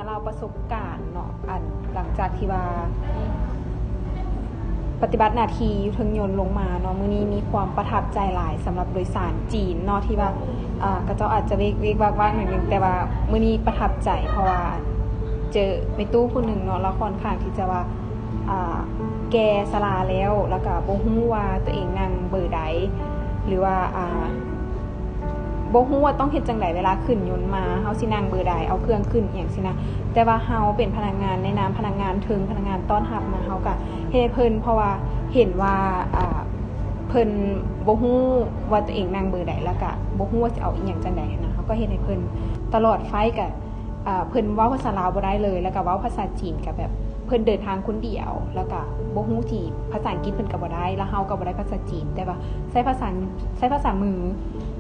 ເລົ່າປະສົບການເນາະ ອັນ ຫຼັງຈາກທີ່ວ່າປະຕິບັດໜ້າທີ່ຢູ່ເທິງຍົນລົງມາເນາະ, ມື້ນີ້ມີຄວາມປະທັບໃຈຫຼາຍສຳລັບໂດຍສານຈີນເນາະ ທີ່ວ່າ ອ່າ ເຂົາເຈົ້າອາດຈະເວກໆວາກໆໜ້ອຍໜຶ່ງ, ແຕ່ວ່າມື້ນີ້ປະທັບໃຈ ເພາະວ່າເຈີແມ່ຕູ້ຜູ້ໜຶ່ງເນາະ, ລາວຄ່ອນຂ້າງທີ່ຈະວ່າ ອ່າ ແກ່ຊະລາແລ້ວ ແລ້ວກະບໍ່ຮູ້ວ່າຕົວເອງນັ່ງເບີໃດ ຫຼືວ່າ ອ່າ ບໍ່ຮູ້ວ່າຕ້ອງເຮັດຈັ່ງໃດ ເວລາຂຶ້ນຍົນມາ ເຮົາຊິນັ່ງເບີໃດ ເອົາເຄື່ອງຂຶ້ນ ອີ່ຫຍັງຊີ້ນະ. ແຕ່ວ່າເຮົາເປັນພະນັກງານ ໃນນາມພະນັກງານເທິງ ພະນັກງານຕ້ອນຮັບນະ ເຮົາກະເຮັດໃຫ້ເພິ່ນ ເພາະວ່າເຫັນວ່າ ອ່າ ເພິ່ນບໍ່ຮູ້ວ່າຕົວເອງນັ່ງເບີໃດ ແລ້ວກະບໍ່ຮູ້ວ່າຊິເອົາອີ່ຫຍັງຈັ່ງໃດຫັ້ນນະ, ເຮົາກະເຮັດໃຫ້ເພິ່ນ. ຕະຫຼອດໄຟກະ ອ່າ ເພິ່ນເວົ້າພາສາລາວບໍ່ໄດ້ເລີຍ ແລ້ວກະເວົ້າພາສາຈີນກະແບບ ເພິ່ນເດີນທາງຄົນດຽວ ແລ້ວກະບໍ່ຮູ້ທີ່ ພາສາອັງກິດເພິ່ນກະບໍ່ໄດ້ ແລ້ວເຮົາກະບໍ່ໄດ້ພາສາຈີນ ແຕ່ວ່າໃຊ້ພາສາ ໃຊ້ພາສາມື.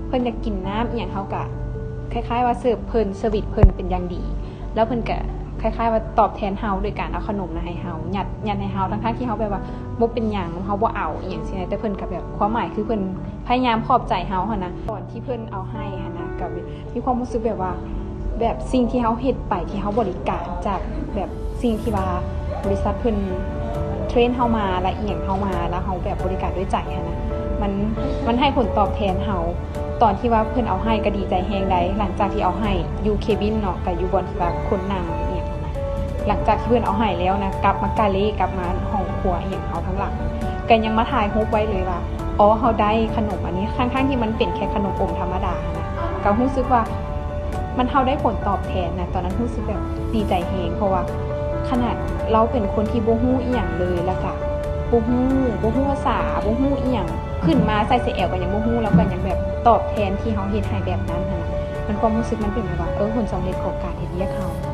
ເພິ່ນຢາກກິນນ້ຳອີ່ຫຍັງ ເຮົາກະຄ້າຍໆວ່າເສີບເພິ່ນ ເຊີວິດເພິ່ນເປັນຢ່າງດີ ແລ້ວເພິ່ນກະຄ້າຍໆວ່າຕອບແທນເຮົາໂດຍການເອົາຂະໜົມມາໃຫ້ເຮົາ ຍັດ ຍັດໃຫ້ເຮົາ ທັງໆທີ່ເຮົາແບບວ່າບໍ່ເປັນຫຍັງ ເຮົາບໍ່ເອົາອີ່ຫຍັງຊີ້ນະ, ແຕ່ເພິ່ນກະແບບ ຄວາມໝາຍຄືເພິ່ນພະຍາຍາມຂອບໃຈເຮົາຫັ້ນນະ. ຕອນທີ່ເພິ່ນເອົາໃຫ້ຫັ້ນນະ ກະ ມີຄວາມຮູ້ສຶກແບບວ່າ ແບບສິ່ງທີ່ເຮົາເຮັດໄປ ທີ່ເຮົາບໍລິການຈາກແບບສິ່ງທີ່ວ່າບໍລິສັດເພິ່ນເທຣນເຮົາມາ ແລະ ອີ່ຫຍັງເຮົາມາ ແລ້ວເຮົາແບບບໍລິການດ້ວຍໃຈຫັ້ນນະ ມັນ ມັນໃຫ້ຜົນຕອບແທນເຮົາ. ຕອນທີ່ວ່າເພິ່ນເອົາໃຫ້ກະດີໃຈແຮງໃດ ຫຼັງຈາກທີ່ເອົາໃຫ້ຢູ່ເຄບິນເນາະ ກະຢູ່ບ່ອນທີ່ວ່າຄົນນັ່ງອີ່ຫຍັງຫັ້ນນະ. ຫຼັງຈາກທີ່ເພິ່ນເອົາໃຫ້ແລ້ວນະ ກັບມາກາເລ ກັບມາຫ້ອງຄົວອີ່ຫຍັງເຮົາທັງຫຼັງ ກະຍັງມາຖ່າຍຮູບໄວ້ເລີຍວ່າ ອໍ ເຮົາໄດ້ຂະໜົມອັນນີ້ ທັງໆທີ່ມັນເປັນແຄ່ຂະໜົມອົມທຳມະດາຫັ້ນນະ. ກະຮູ້ສຶກວ່າ ມັນ ເຮົາໄດ້ຜົນຕອບແທນນະ ຕອນນັ້ນຮູ້ສຶກແບບດີໃຈແຮງ ເພາະວ່າຂະໜາດລາວເປັນຄົນທີ່ບໍ່ຮູ້ອີ່ຫຍັງເລີຍ ແລ້ວກະບໍ່ຮູ້ ບໍ່ຮູ້ພາສາ ບໍ່ຮູ້ອີ່ຫຍັງ ຂຶ້ນມາໃສ່ເສແອວກະຍັງບໍ່ຮູ້ ລາວກະຍັງແບບຕອບແທນທີ່ເຮົາເຮັດໃຫ້ແບບນັ້ນຫັ້ນນະ. ມັນ ຄວາມຮູ້ສຶກມັນເປັນແບບວ່າ ເອີ ຜົນສຳເລັດຂອງການເຮັດວຽກເຮົາ.